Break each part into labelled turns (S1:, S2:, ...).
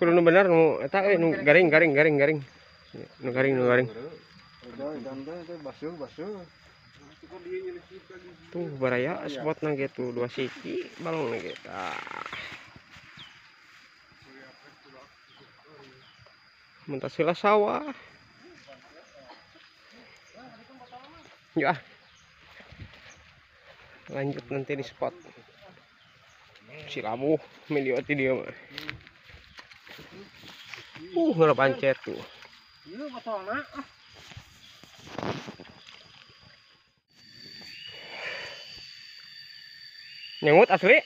S1: Kudu nu bener nu eta euy nu garing garing garing garing. Nu garing nu garing. Tuh baraya spotna gitu dua siki balong gitu. Mentas heula sawah. Ya. Lanjut nanti di spot. Si labuh milioti dia mah. Ngeula pancet tuh.
S2: Ieu botolna ah.
S1: Nyengut asli.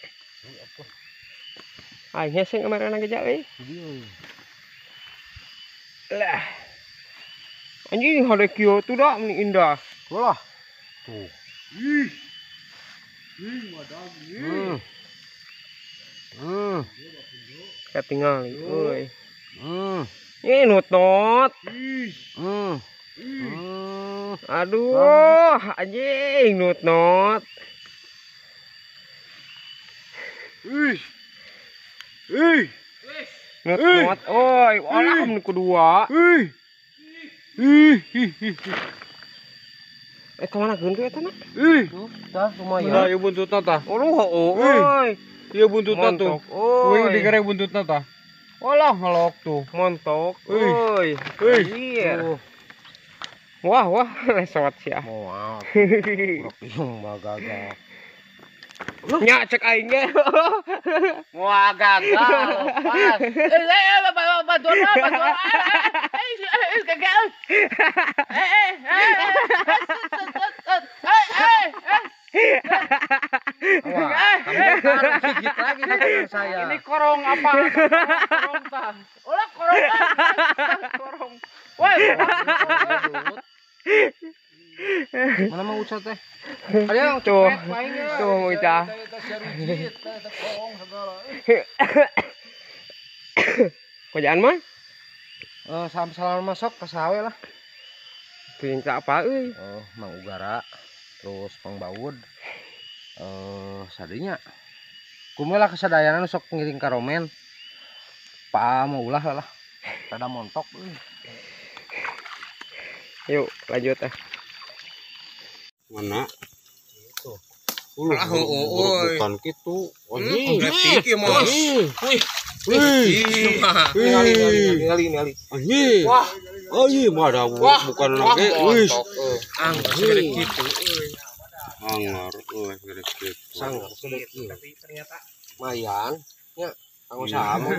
S1: Aing hese kemarin geja euy. Lah. Anjing hade kieu tuh dah meni indah.
S2: Ulah. Tuh.
S3: Ih. Ih, madag ieu.
S1: Katingal euy. Ih nut-nut. Aduh, anjing nut-nut.
S3: Ih. Ih.
S1: Nut-nut, oi, olah nu kedua.
S3: Ih. Ih.
S1: Eh, kemana geun tuh eta na?
S3: Ih.
S2: Tah lumayan.
S3: Nah, ieu buntutna tah.
S1: Aduh, euy.
S3: Ieu buntutna tuh. Kuing digerek buntutna tah. Olah ngelok tuh.
S1: Montok. Euy.
S3: Euy.
S1: Wah, wah, lesot sia.
S2: Moal. Yung magaga.
S1: Nya cek aing ge.
S2: Moal gagal. Pas. Bantuan bantuan. Eh, gagal. Wah, kamu gigit lagi dengan saya.
S3: Ini korong apa? Korong tah.
S2: Ulah korong. Korong. Woi. Mana mau ucat teh? Ada yang
S1: tuh. Tuh mau ucat. Kerjaan mah?
S2: Salam masuk ke sawe lah.
S1: Perintah apa euy?
S2: Oh, Mang Ugara, terus Pang Baud. Sadinya. Kumaha lah kesadayanan sok ngiring ka Romen. Pa mau ulah lah. Rada montok euy.
S1: Yuk, lanjut ah.
S3: Mana?
S2: Itu.
S3: Ulah, bukan gitu. Anjing.
S1: Wih.
S3: Wih.
S2: Ningali.
S3: Anjing.
S1: Wah.
S3: Anjing mah ada bukan lagi. Wih.
S1: Anggar segede kitu euy.
S3: Anggar euy segede kitu.
S2: Sanggar segede kitu. Tapi ternyata lumayan nya. Kanggo sama.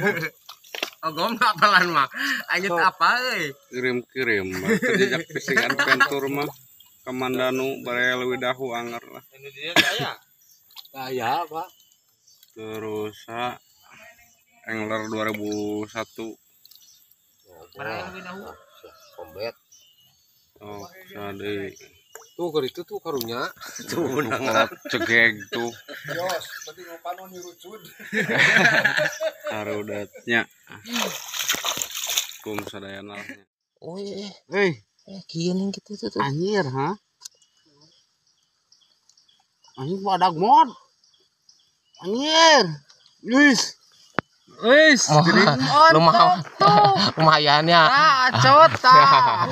S1: Ogom apalan mah. Anjing apa euy?
S3: Kirim-kirim. Jejak fishing adventure mah. Kamandanu baraya leuwih dahu anggar lah.
S2: Ini dia saya. Saya, Pak.
S3: Terus Angler 2001.
S2: Baraya leuwih dahu. Kombet.
S3: Oh, sade.
S2: Tuh keur itu tuh karunya.
S3: Tuh menang cegeg tuh.
S4: Yos, berarti ngopanon hirucud.
S3: Harudatnya. Kum sadayana.
S2: Oh iya.
S3: Hei.
S2: Kieu ning kitu tuh.
S3: Anjir, ha? Anjir badak mod. Anjir. Wis. Wis,
S2: lumayan. Lumayan ya.
S3: Ah, acot tah.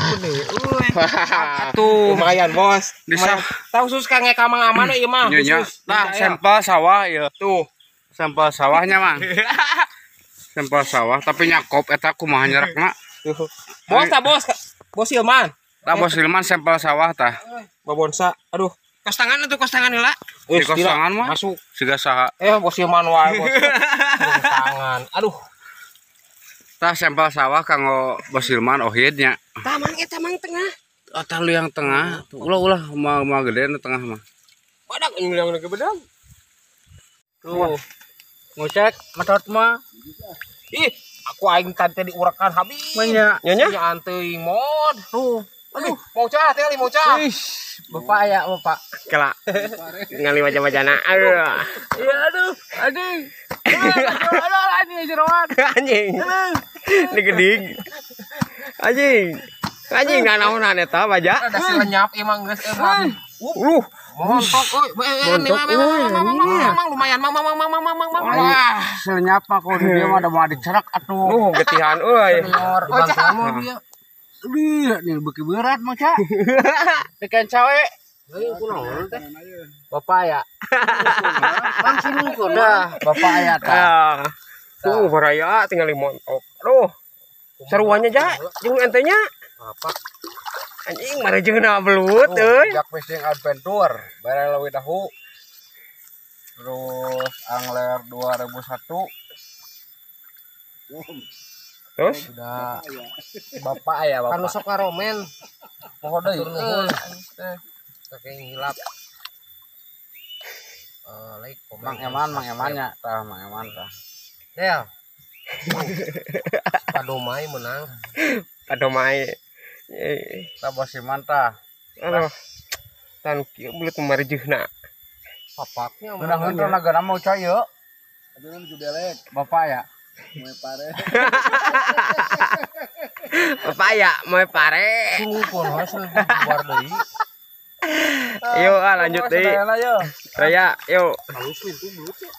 S3: Tuh.
S2: Lumayan, Bos. Bisa. Tahu khusus kang kamang aman ieu mah.
S3: Khusus. Nah, sampel sawah ieu.
S2: Tuh.
S3: Sampel sawahnya, Mang. Sampel sawah tapi nyakop eta kumaha nyerekna.
S2: Bos tah, Bos. Bos Ilman.
S3: Tah Bos Ilman sampel sawah tah.
S2: Babonsa. Aduh,
S1: kos tangan tuh kos tangan heula.
S3: Di kos tangan mah
S2: masuk.
S3: Siga saha?
S2: Bos Ilman wae, Bos. Kos tangan. Aduh.
S3: Tah sampel sawah kanggo Bos Ilman ohid nya.
S1: Tah mang eta mang tengah.
S3: Oh, tah lu yang tengah. Ulah-ulah mah gede nu tengah mah.
S1: Badak ini yang gede bedang.
S2: Tuh. Ngocek metot mah. Ih, aku aing tadi diurekan habis.
S3: Banyak.
S1: Nyonya?
S2: Nya teuing mod. Tuh. Aduh, mau cah teh mau cah.
S1: Ih, bapak ya, bapak. Kela. Ngali wajah-wajana. Aduh.
S2: Ya aduh, aduh. Aduh, anjing jeroan.
S1: Anjing. Ini geding. Anjing. Anjing nanaonan eta baja.
S2: Ada si lenyap emang geus emang. Montok euy. Mang lumayan mang mang mang mang mang mang.
S3: Wah, selenyap mah kok di dieu mah da moal dicerak atuh.
S1: Getihan euy.
S2: Bantuan mah dia.
S3: Aduh, nih beuki berat mah, Ca. Ikan cawe.
S2: Euy kunaon teh? Bapak ya. Langsung dah,
S3: Bapak ya tah.
S1: Tuh baraya tinggal montok. Aduh. Seruannya ja, jeung ente nya.
S2: Apa?
S1: Anjing marejeuna belut euy.
S3: Jack Fishing Adventure, bare leuwih dahu. Terus Angler 2001.
S1: Terus
S2: sudah
S3: Bapak ya, Bapak.
S2: Kan sok ngaromen.
S3: Poho deui.
S2: Nuhun. Saking hilap. Like, komen.
S3: Mang Eman, Mang Emannya tah, Mang Eman tah.
S2: Del. Padomai menang.
S1: Padomai.
S3: Tah bosiman tah.
S1: Aduh. Tan kieu belut marejeuna.
S2: Papaknya
S3: Menang teh nagara mau cai yeuh.
S4: Aduh nu belek.
S3: Bapak ya.
S4: Moe pare.
S1: Bapak ya moe pare.
S2: Sungguh luar deui.
S1: Yuk, lanjut deui. Raya, yuk.
S2: Halus itu belut ya.